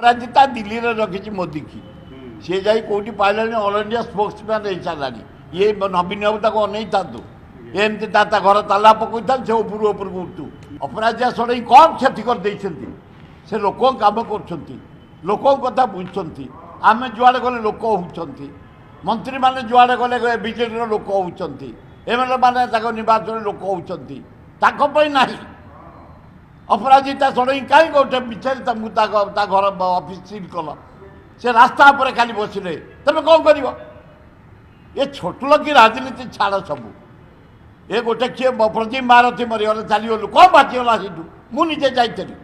ଅପରାଜିତା ଦିଲ୍ଲୀରେ ରଖିଛି ମୋଦିକି। ସିଏ ଯାଇ କେଉଁଠି ପାଇଲାଣି, ଅଲ୍ ଇଣ୍ଡିଆ ସ୍ପୋକ୍ସମ୍ୟାନ୍ ହେଇସାରିଲାଣି। ଇଏ ନବୀନ ବାବୁ ତାକୁ ଅନେଇଥାନ୍ତୁ, ଏମିତି ତା ତା ଘର ତାଲା ପକାଇଥାନ୍ତୁ, ସେ ଉପରୁ ଉପରକୁ ଉଠୁ। ଅପରାଜିତା ଷଡ଼ଙ୍ଗୀ କ'ଣ କ୍ଷତି କରିଦେଇଛନ୍ତି? ସେ ଲୋକଙ୍କ କାମ କରୁଛନ୍ତି, ଲୋକଙ୍କ କଥା ବୁଝୁଛନ୍ତି। ଆମେ ଯୁଆଡ଼େ ଗଲେ ଲୋକ ହେଉଛନ୍ତି, ମନ୍ତ୍ରୀମାନେ ଯୁଆଡ଼େ ଗଲେ ବିଜେଡ଼ିର ଲୋକ ହେଉଛନ୍ତି, ଏମ୍ଏଲ୍ଏ ମାନେ ତାଙ୍କ ନିର୍ବାଚନରେ ଲୋକ ହେଉଛନ୍ତି। ତାଙ୍କ ପାଇଁ ନାହିଁ। ଅପରାଜିତା ଷଡ଼ଙ୍ଗୀ କାହିଁ ଗୋଟେ ବିଚାରି ତାଙ୍କୁ ତା ଘର ଅଫିସ ସିଲ୍ କଲ? ସେ ରାସ୍ତା ଉପରେ ଖାଲି ବସିଲେ, ତମେ କ'ଣ କରିବ? ଏ ଛୋଟ ଲୋକି ରାଜନୀତି ଛାଡ଼ ସବୁ। ଏ ଗୋଟେ କିଏ ପ୍ରଦୀପ ମହାରଥୀ ମରିଗଲେ, ଚାଲିଗଲୁ, କ'ଣ ବାଚିଗଲା ସେଇଠୁ? ମୁଁ ନିଜେ ଯାଇଥିଲି।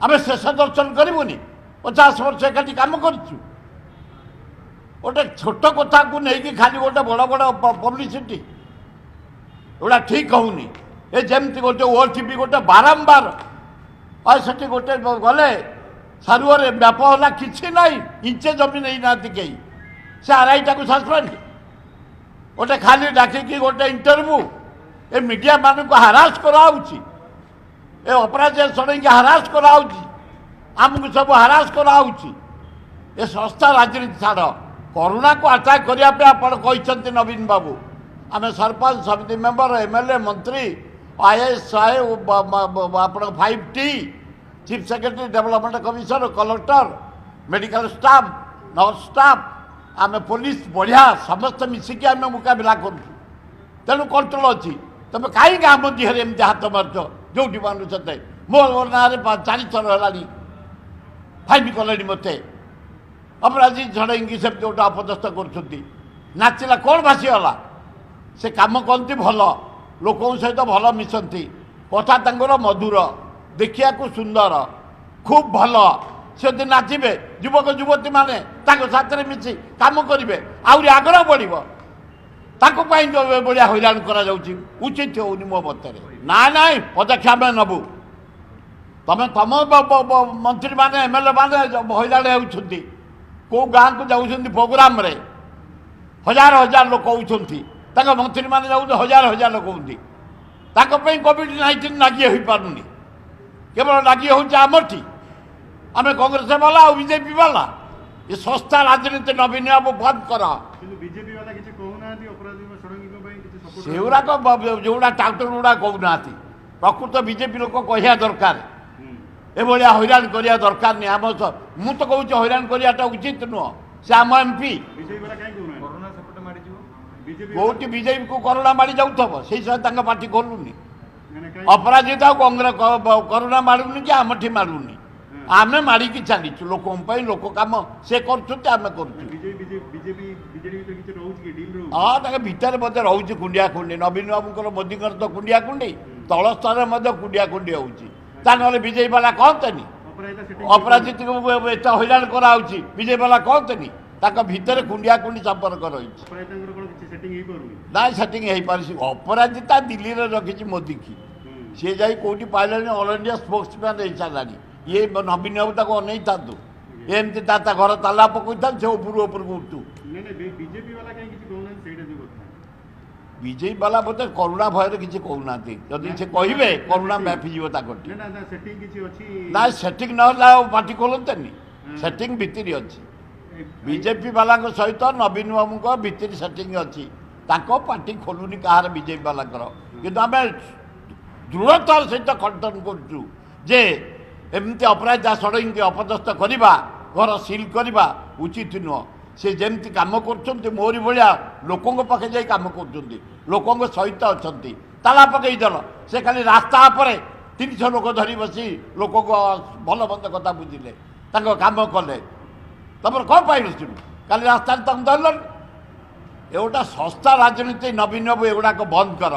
ଆମେ ଶେଷ ଦର୍ଶନ କରିବୁନି? 50 ବର୍ଷ ଏକାଠି କାମ କରିଛୁ। ଗୋଟେ ଛୋଟ କଥାକୁ ନେଇକି ଖାଲି ଗୋଟେ ବଡ଼ ବଡ଼ ପବ୍ଲିସିଟି, ଏଗୁଡ଼ା ଠିକ୍ ହଉନି। ଏ ଯେମିତି ଗୋଟେ ଓ ଟିଭି ଗୋଟେ ବାରମ୍ବାର, ଆଉ ସେଠି ଗୋଟେ ଗଲେ ସାରୁଅରେ ବ୍ୟାପ ହେଲା, କିଛି ନାହିଁ, ଇଞ୍ଚେ ଜମି ନେଇନାହାନ୍ତି କେହି, ସେ ଆର୍ଆଇଟାକୁ ସସ୍ପେଣ୍ଡ, ଗୋଟେ ଖାଲି ଡାକିକି ଗୋଟେ ଇଣ୍ଟରଭ୍ୟୁ। ଏ ମିଡ଼ିଆ ମାନଙ୍କୁ ହାରାସ କରାହେଉଛି, ଏ ଅପରାଜିତା ଷଡ଼ଙ୍ଗୀ ହାରାସ କରାହେଉଛି, ଆମକୁ ସବୁ ହାରାସ କରାହେଉଛି। ଏ ଶସ୍ତା ରାଜନୀତି ଛାଡ଼। କରୁଣାକୁ ଆଟାକ୍ କରିବା ପାଇଁ ଆପଣ କହିଛନ୍ତି ନବୀନ ବାବୁ, ଆମେ ସରପଞ୍ଚ, ସମିତି ମେମ୍ବର, ଏମ୍ଏଲ୍ଏ, ମନ୍ତ୍ରୀ, ଆଇଏଏସ୍ ସାହେବ, ଆପଣଙ୍କ 5T, chief secretary, development commissioner, collector, medical staff, nurse staff, ଆମେ ପୋଲିସ ବଢ଼ିଆ ସମସ୍ତେ ମିଶିକି ଆମେ ମୁକାବିଲା କରୁଛୁ। ତେଣୁ କଣ୍ଟ୍ରୋଲ ଅଛି। ତମେ କାହିଁକି ଆମ ଦେହରେ ଏମିତି ହାତ ମାରୁଛ? ଯୋଉଠି ମାନୁଛ ମୋ ନାଁରେ ଚାରିଥର ହେଲାଣି ଫାଇନ୍ କଲେଣି ମୋତେ। ଅପରାଜିତ ଷଡ଼ଙ୍ଗୀ ସେମିତି ଗୋଟେ ଅପଦସ୍ଥ କରୁଛନ୍ତି। ନାଚିଲା କ'ଣ ଭାସିଗଲା? ସେ କାମ କରନ୍ତି ଭଲ, ଲୋକଙ୍କ ସହିତ ଭଲ ମିଶନ୍ତି, କଥା ତାଙ୍କର ମଧୁର, ଦେଖିବାକୁ ସୁନ୍ଦର, ଖୁବ୍ ଭଲ। ସେ ଯଦି ନାଚିବେ, ଯୁବକ ଯୁବତୀମାନେ ତାଙ୍କ ସାଥିରେ ମିଶି କାମ କରିବେ, ଆହୁରି ଆଗ୍ରହ ବଢ଼ିବ। ତାଙ୍କ ପାଇଁ ଯୋଉ ଏଭଳିଆ ହଇରାଣ କରାଯାଉଛି, ଉଚିତ ହେଉନି ମୋ ମତରେ। ନାଇଁ ନାଇଁ, ପଦକ୍ଷେପ ଆମେ ନେବୁ। ତମେ ତମ ମନ୍ତ୍ରୀମାନେ, ଏମ୍ଏଲ୍ଏ ମାନେ ହଇରାଣ ହେଉଛନ୍ତି। କେଉଁ ଗାଁକୁ ଯାଉଛନ୍ତି ପ୍ରୋଗ୍ରାମରେ, ହଜାର ହଜାର ଲୋକ ହେଉଛନ୍ତି। ତାଙ୍କ ମନ୍ତ୍ରୀମାନେ ଯାଉଛନ୍ତି, ହଜାର ହଜାର ଲୋକ ହେଉଛନ୍ତି। ତାଙ୍କ ପାଇଁ କୋଭିଡ଼-19 ଲାଗି ହୋଇପାରୁନି, କେବଳ ଲାଗି ହେଉଛି ଆମଠି। ଆମେ କଂଗ୍ରେସ ବାଲା ଆଉ ବିଜେପି ବାଲା। ଏ ଶସ୍ତା ରାଜନୀତି ନବୀନ ବାବୁ ବନ୍ଦ କର। କିନ୍ତୁ ବିଜେପି ବାଲା କିଛି କହୁନାହାନ୍ତି, ଅପରାଜିତା ଷଡ଼ଙ୍ଗୀଙ୍କ ପାଇଁ କିଛି ସପୋର୍ଟ। ସେଗୁଡ଼ାକ ଯେଉଁଗୁଡ଼ା ଟାଉଟର ଗୁଡ଼ା କହୁନାହାନ୍ତି। ପ୍ରକୃତ ବିଜେପି ଲୋକ କହିବା ଦରକାର, ଏଭଳିଆ ହଇରାଣ କରିବା ଦରକାର ନାହିଁ। ଆମ ମୁଁ ତ କହୁଛି, ହଇରାଣ କରିବାଟା ଉଚିତ ନୁହଁ। ସେ ଆମ ଏମ୍ପି। ବିଜେପି ବାଲା କାହିଁ କହୁନାହାନ୍ତି? କରୋନା ସେପଟେ ମାଡ଼ିଯିବ। ବିଜେପି କୋଉଠି ବିଜେପିକୁ କରୋନା ମାଡ଼ି ଯାଉଥିବ, ସେଇ ସହ ତାଙ୍କ ପାଟି ଖୋଲୁନି। ମାନେ କାହିଁ? ଅପରାଜିତା ଆଉ କଂଗ୍ରେସ କରୋନା ମାଡ଼ୁନି କି ଆମଠି ମାଡ଼ୁନି। ଆମେ ମାଡ଼ିକି ଚାଲିଛୁ ଲୋକଙ୍କ ପାଇଁ। ଲୋକ କାମ ସେ କରୁଛନ୍ତି, ଆମେ କରୁଛୁ। ବିଜେପି ବିଜେପି ବିଜେଡି ଭିତରେ କିଛି ରହୁଛି କି ଡିଲ୍ ରହୁଛି? ହଁ, ତାଙ୍କ ଭିତରେ ମଧ୍ୟ ରହୁଛି କୁଣ୍ଡିଆ କୁଣ୍ଡି। ନବୀନ ବାବୁଙ୍କର, ମୋଦିଙ୍କର ତ କୁଣ୍ଡିଆ କୁଣ୍ଡି, ତଳ ସ୍ତରରେ ମଧ୍ୟ କୁଣ୍ଡିଆ କୁଣ୍ଡି ହେଉଛି। ତା ନହେଲେ ବିଜେପି ବାଲା କହନ୍ତେନି। ଅପରାଜିତା ସେଠି ଅପରାଜିତକୁ ଏତେ ହଇରାଣ କରାହେଉଛି, ବିଜେପି ବାଲା କହନ୍ତେନି। ତାଙ୍କ ଭିତରେ କୁଣ୍ଡିଆ କୁଣ୍ଡି ସମ୍ପର୍କ ରହିଛି। ଅପରାଜିତାଙ୍କର କ'ଣ କିଛି ସେଟିଂ ହେଇପାରୁନି? ନାଇଁ, ସେଟିଂ ହେଇପାରୁଛି। ଅପରାଜିତା ଦିଲ୍ଲୀରେ ରଖିଛି ମୋଦିକି। ସିଏ ଯାଇ କେଉଁଠି ପାଇଲାଣି, ଅଲ୍ ଇଣ୍ଡିଆ ସ୍ପୋକ୍ସମ୍ୟାନ୍ ହେଇସାରିଲାଣି। ଇଏ ନବୀନ ବାବୁ ତାକୁ ଅନେଇଥାନ୍ତୁ, ଏମିତି ତା ତା ଘର ତାଲା ପକାଇଥାନ୍ତୁ, ସେ ଉପରୁ ଉପରକୁ ଉଠୁ। ନାଇଁ ନାଇଁ, ବିଜେପି ବାଲା କାହିଁ କିଛି କହୁନାହାନ୍ତି, ସେଇଟା ଯୋଉ କଥା। ବିଜେପି ବାଲା ବୋଧେ କରୁଣା ଭୟରେ କିଛି କହୁନାହାନ୍ତି। ଯଦି ସେ କହିବେ, କରୁଣା ବ୍ୟାପିଯିବ ତାଙ୍କଠି। ନା ନା ନା, ସେଟିଂ କିଛି ଅଛି? ନା, ସେଟିଂ ନହେଲେ ଆଉ ପାଟି ଖୋଲନ୍ତେନି। ସେଟିଂ ଭିତିରି ଅଛି। ବିଜେପି ବାଲାଙ୍କ ସହିତ ନବୀନ ବାବୁଙ୍କ ଭିତିରି ସେଟିଂ ଅଛି। ତାଙ୍କ ପାଟି ଖୋଲୁନି କାହାର ବିଜେପି ବାଲାଙ୍କର। କିନ୍ତୁ ଆମେ ଦୃଢ଼ତାର ସହିତ ଖଣ୍ଡନ କରୁଛୁ ଯେ ଏମିତି ଅପରାଜିତା ଷଡ଼ଙ୍ଗୀ ଅପଦସ୍ଥ କରିବା, ଘର ସିଲ୍ କରିବା ଉଚିତ ନୁହଁ। ସେ ଯେମିତି କାମ କରୁଛନ୍ତି, ମୋରି ଭଳିଆ ଲୋକଙ୍କ ପାଖେ ଯାଇ କାମ କରୁଛନ୍ତି, ଲୋକଙ୍କ ସହିତ ଅଛନ୍ତି। ତାଲା ପକେଇଦେଲ, ସେ ଖାଲି ରାସ୍ତା ଉପରେ 300 ଲୋକ ଧରି ବସି ଲୋକଙ୍କ ଭଲ ମନ୍ଦ କଥା ବୁଝିଲେ, ତାଙ୍କ କାମ କଲେ। ତମର କ'ଣ ପାଇଲ ସେଠୁ? କାଲି ରାସ୍ତାରେ ତାଙ୍କୁ ଧରିଲନି। ଏଗୁଡ଼ା ଶସ୍ତା ରାଜନୀତି। ନବୀନ ବାବୁ, ଏଗୁଡ଼ାକ ବନ୍ଦ କର।